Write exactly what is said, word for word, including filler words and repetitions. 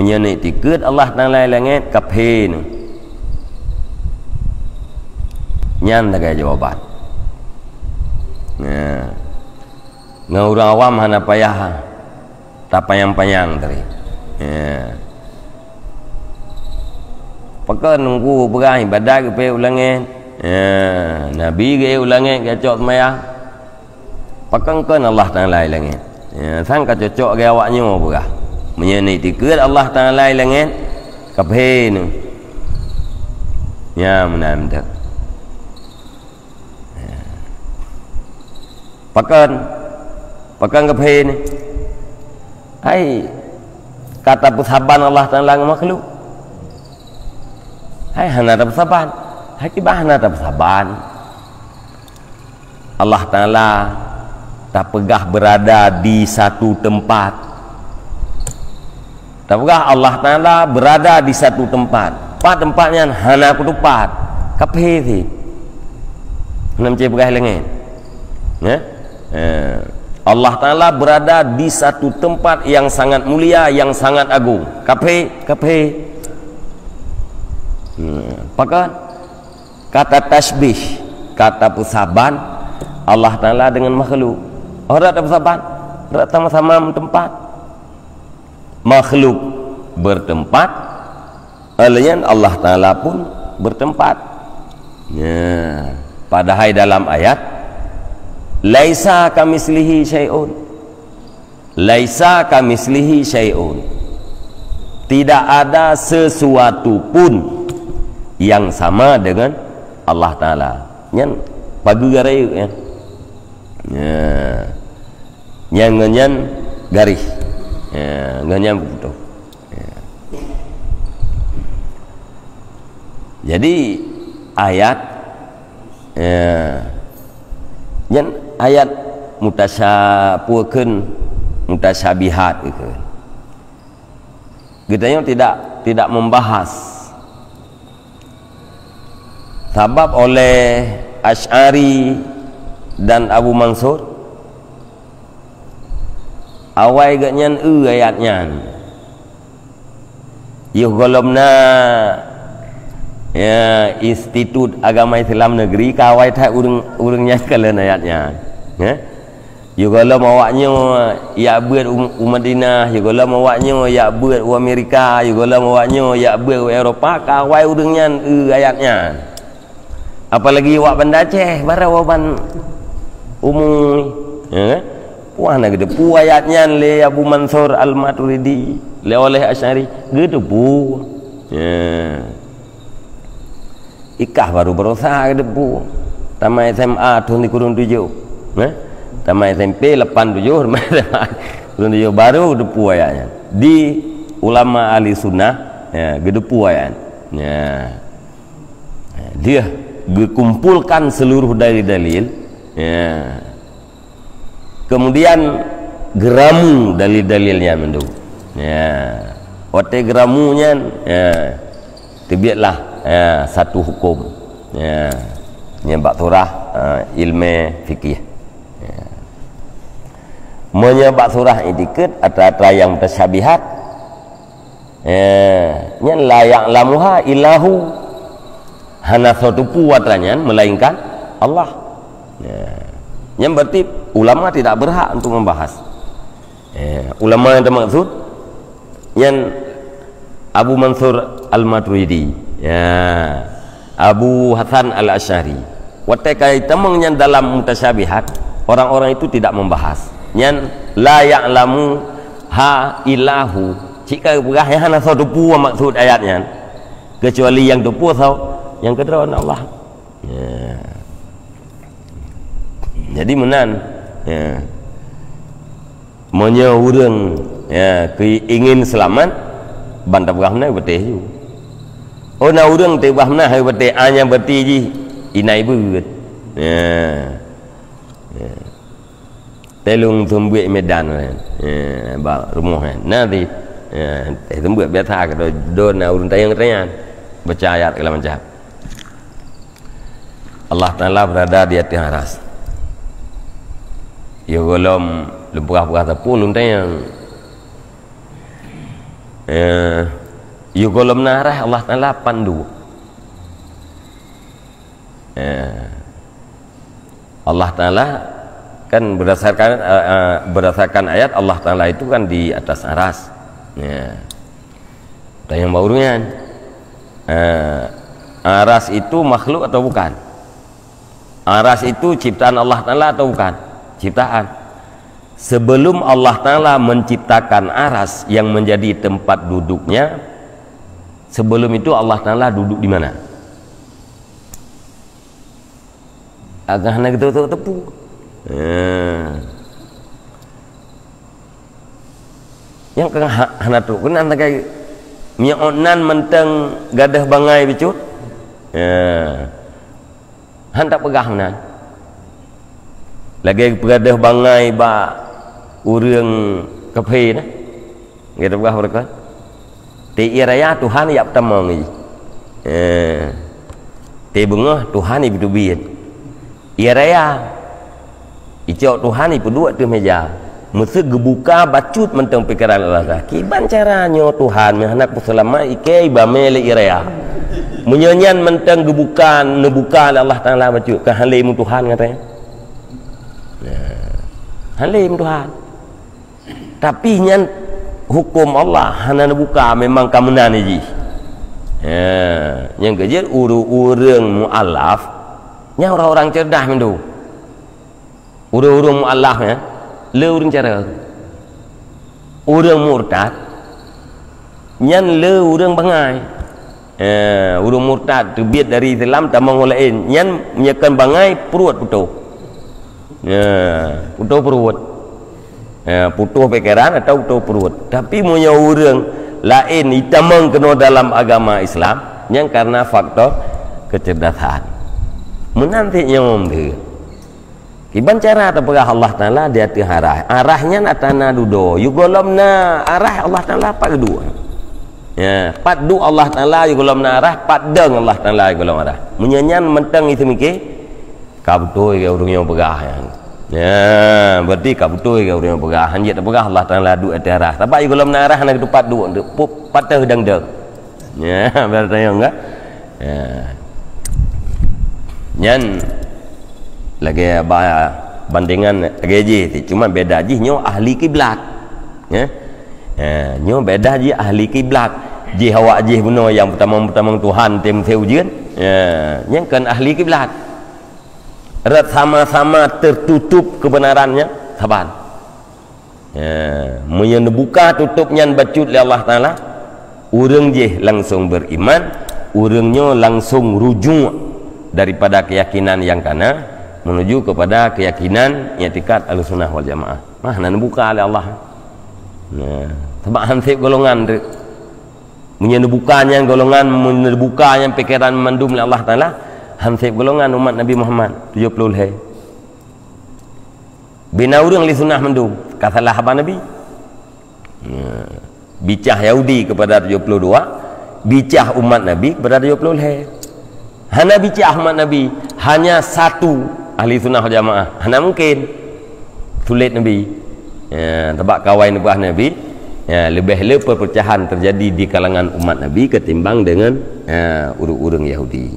Meunyoe neuk tikeue Allah Taala i langét, kaphé neuh. Nyan sagai jawaban. Nah, ngon ureuëng awam hana payah tapanyang-panyang tadi. Ya. Pakon Teungku peugah ibadat geupeu u langét? Ya, Nabi geuék u langét geucok seumayang. Pakon kon Allah Taala i langét? Ya, sang ka cocok lagée awak nyoe peugah. Meunyoe neuk tikeue Allah Taala i langét, kaphé neuh. Ya, meunan teuh. Pakon? Pakon kaphé neuh? Hai, ka tapeusaban Allah Taala ngon makhluk? Hai, hana tapeusaban. Hai, kiban hana tapeusaban. Allah Taala tapeugah beurada di satu teumpat. Tapeugah Allah Taala beurada di satu teumpat. Pat teumpat nyan? Hana kutupat. Kaphé cit. Hana meucé peugah lagée nyan. Ya? Eh, Allah Taala beurada di satu teumpat yang sangat mulia, yang sangat agung. Kaphé, kaphé. Hmm, pakon? Ka tasyabih, ka tapeusaban Allah Taala deungon makhluk. Oh, rot tapeusaban, rot sama-sama meuteumpat. Makhluk bertempat, laén nyan Allah Taala pun bertempat. Ya, padahai dalam ayat, "Laisa kamitslihi syai'un." "Laisa kamitslihi syai'un." Tidak ada sesuatu pun yang sama dengan Allah Taala. Nyan pageue rayeuk nyan. Ya. Nyan ngon nyan garéh. Ya, ngon nyan beutôi. Ya. Jadi ayat, ya, nyan ayat mutasya-, peue kheun, mutasyabihat kheun. Geutanyoe tidak, tidak membahas. Sabab oleh Asy'ari dan Abu Mansur, awai geuhnyan eu ayat nyan. Yoh gohlom na, ya, Institut Agama Islam Negeri, ka awai that ureuëng, ureuëng nyan kalon ayat nyan. Ya? Yoh gohlom awak nyoe jak beuet u, u Madinah, yoh gohlom awak nyoe jak beuet u Amerika, yoh gohlom awak nyoe jak beuet u Eropa, ka awai ureuëng nyan eu ayat nyan. Apalagi wak Banda Aceh, barô wak ban umui. Ya kan? Wah, na geuteupeue ayat nyan lé Abu Mansur Al-Maturidi, lé oleh Asy'ari. Geuteupeue. Ya. Ikah barô barosa geuteupeue. Tamat S M A thôn sikureueng tujoh. Eh? Tamat S M P lapan tujoh, tamat S M A sikureueng tujoh, barô geuteupeue ayat nyan. Di ulama ahli sunnah, ya, geuteupeue ayat nyan. Ya. Dia geukumpulkan seluruh dalil-dalil, ya. Kemudian geuramu dalil-dalil nyan mandum. Ya. Watée geuramu nyan, ya, teubietlah, ya, satu huköm. Ya. Nyan bak surah, ha, ilmu fikih. Ya. Meunyoe bak surah itikeuet atra-atra nyang mutasyabihat, eh, nyan la ya'lamuha illa hu. Hana soe teupeue atra nyan melainkan Allah. Ya. Nyan berarti ulama tidak berhak untuk membahas. Eh, ulama nyang teumaksud nyan Abu Mansur Al-Maturidi. Ya. Abu Hasan Al-Asy'ari. Watée ka itamong nyan dalam mutasyabihat, orang-orang itu tidak membahas. Nyan la ya'lamuha illa hu. Cit ka geupeugah, nyan hana soe teupeue maksud ayat nyan. Kecuali nyang teupeue soe, nyang keudroe Allah. Ya. Jadi meunan. Ya. Meunyoe ureuëng, ya, keu-, ingin seulamat, ban tapeugah meunan batée ju. Oh, na ureuëng tapeugah meunan hai batée, a nyang batée jih, inan beuet. Ya. Ya. Teuh lôn seumeubeuet Medan, ya, bak rumoh, ya. Na di, ya, teuh seumeubeuet biasa, keudroe na ureuëng tanyong-tanyong, baca ayat segala macam. Allah Taala berada di ateueh aras. Yoh gohlom lôn peugah-peugah sapeue lôn tanyong. Eh, yôh gohlom na arah Allah Taala pat duek. Eh, Allah Taala kan berdasarkan, eh, eh, berdasarkan ayat Allah Taala itu kan di atas aras. Ya. Tanyong bak ureuëng nyan. Eh, aras itu makhluk atau bukan? Aras itu ciptaan Allah Taala atau bukan? Ciptaan. Sebelum Allah Taala menciptakan aras yang menjadi tempat duduknya, sebelum itu Allah Taala duduk di mana? Agak hana kita tahu tepu. Eh. Nyang ka ha-, hana trok keunan lagée minyeuk nan mantong gadôh bangai bacut. Eh. Han tapeugah meunan. Lagée peugadôh bangai bak ureuëng kaphé na. Gata peugah beureukat. Ti ié raya Tuhan yak peutamong jih. Eh. Ti beungoh Tuhan ipeuteubiet. Ié raya. Icok Tuhan ipeuduek ateueh meja. Meuseu geubuka bacut mantong pikeran Allah Taala. Kiban cara nyoe Tuhan meuhana peuseulamat ikei bamé lé ié raya. Meunyoe nyan mantong geubuka, neubuka lé Allah Taala bacut, ka halém Tuhan ngatai. Nah, halém Tuhan. Tapi nyan huköm Allah hana neubuka, memang ka meunan jih. Ya, nyang keujeuet ureuëng-ureuëng mualaf, nyan orang-orang cerdas meudu. Ureuëng-ureuëng mualaf nyan, le ureuëng cara. Ureuëng murtad, nyan le ureuëng bangai. Eh, ureuëng murtad teubiet dari Islam tamong laén, nyan meunyoe kon bangai pruet putôh. Ya, putôh pruet. Ya, putôh pikeran atau putôh pruet. Tapi meunyoe ureuëng laén itamong keunoe dalam agama Islam, nyan karena faktor kecerdasan. Meunan cit nyoe. Kiban cara tapeugah Allah Taala di ateueh arah. Arah nyan atra na dudoe. Yôh gohlom na arah Allah Taala pat duek. Ya, pat duek Allah Taala yôh gohlom na arah, pat dong Allah Taala yôh gohlom arah. Meunyoe nyan mantong iteumike, ka beutôi keu ureuëng nyang peugah nyan. Ya, berarti ka beutôi keu ureuëng nyang peugah. Han jeuet tapeugah Allah Taala duek ateueh arah. Sabab yôh gohlom na arah hana geutupat duek, pu-, patéh dong-dong. Ya, biar tanyong kan? Ya. Nyan lagée ba-, bandingan lagée jih, cuma beda jih nyoe ahli kiblat. Ya. Ya, nyoe beda jih ahli kiblat. Jih awak jih bunoe nyang peutamong-peutamong Tuhan tem seu ujeuen. Ya, nyan kon ahli kiblat. Rot sama-sama tertutup kebenarannya saban. Ya, meunyoe neubuka tutôp nyan bacut lé Allah Taala, ureuëng jih langsung beriman, ureuëng nyoe langsung rujuk daripada keyakinan nyang kana menuju kepada keyakinan i'tikad Ahlussunnah wal Jamaah. Mah na neubuka lé Allah. Ya, sabab hanseb golongan tu. Meunyoe neubuka nyan golongan, meunyoe neubuka nyan pikeran mandum lé Allah Taala, hanseb golongan umat Nabi Muhammad tujoh ploh lhée. Bina ureuëng ahli sunnah mandum, ka salah haba Nabi. Ya. Bicah Yahudi kepada tujoh ploh dua, bicah umat Nabi kepada tujoh ploh lhée. Hana bicah umat Nabi, hanya satu ahli sunnah wal jamaah. Hana mungkin. Sulet Nabi. Ya, sabab kawai neupeugah Nabi, ya, leubeh le perpecahan terjadi di kalangan umat Nabi ketimbang dengan, ya, ureuëng-ureuëng Yahudi.